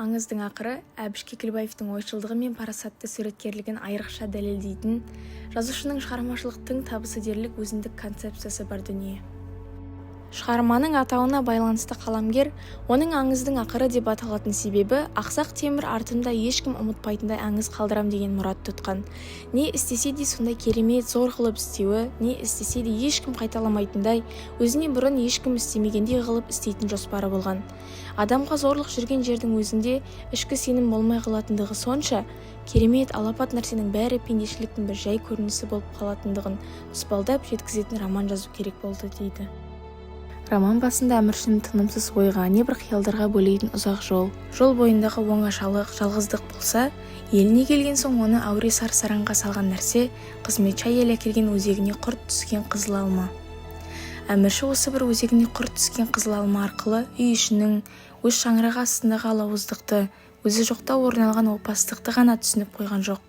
Аңыздың ақыры — Әбіш Кекілбаевтың ойшылдығы мен парасатты суреткерлігін айрықша дәлелдейтін, жазушының шығармашылық тың табысы дерлік өзіндік концепциясы бар дүние. Шығарманың атауына байланысты қаламгер оның «Аңыздың ақыры» деп аталатын себебі Ақсақ Темір артымда ешкім ұмытпайтындай аңыз қалдырам деген мұрат тұтқан. Не істесе де, сондай керемет зор қылып істеуі, не істесе де, ешкім қайталамайтындай, өзіне бұрын ешкім істемегендей қылып істейтін жоспары болған. Адамға зорлық жүрген жердің өзінде ішкі сенім болмай қалатындығы сонша, керемет, алапат нәрсенің бәрі пендешіліктің бір жай көрінісі болып қалатындығын тұспалдап жеткізетін роман жазу керек болды дейді. Роман басында Әміршіні тынымсыз ойға, небір қиялдарға бөлейтін ұзақ жол, жол бойындағы оңашалық, жалғыздық болса, еліне келген соң оны әуре-сарсаңға салған нәрсе — қызметші әйел әкелген өзегіне құрт түскен қызыл алма. Әмірші осы бір өзегіне құрт түскен қызыл алма арқылы үй ішінің, өз шаңырағы астындағы алауыздықты, өзі жоқта орын алған опасыздықты ғана түсініп қойған жоқ,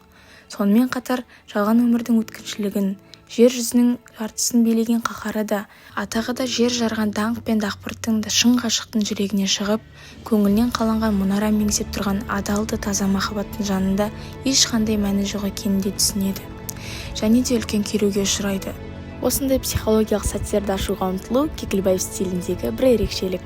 сонымен қатар жалған өмірдің өткіншілігін, жер жүзінің жартысын билеген қаһары да, атағы да, жер жарған даңқ пен дақпырттың да шын ғашықтың жүрегінен шығып, көңілінен қаланған мұнара меңзеп тұрған адал да таза махаббаттың жанында ешқандай мәні жоқ екенін де түсінеді және де үлкен күйреуге ұшырайды. Осындай психологиялық сәттерді ашуға ұмтылу — Кекілбаев стиліндегі бір ерекшелік.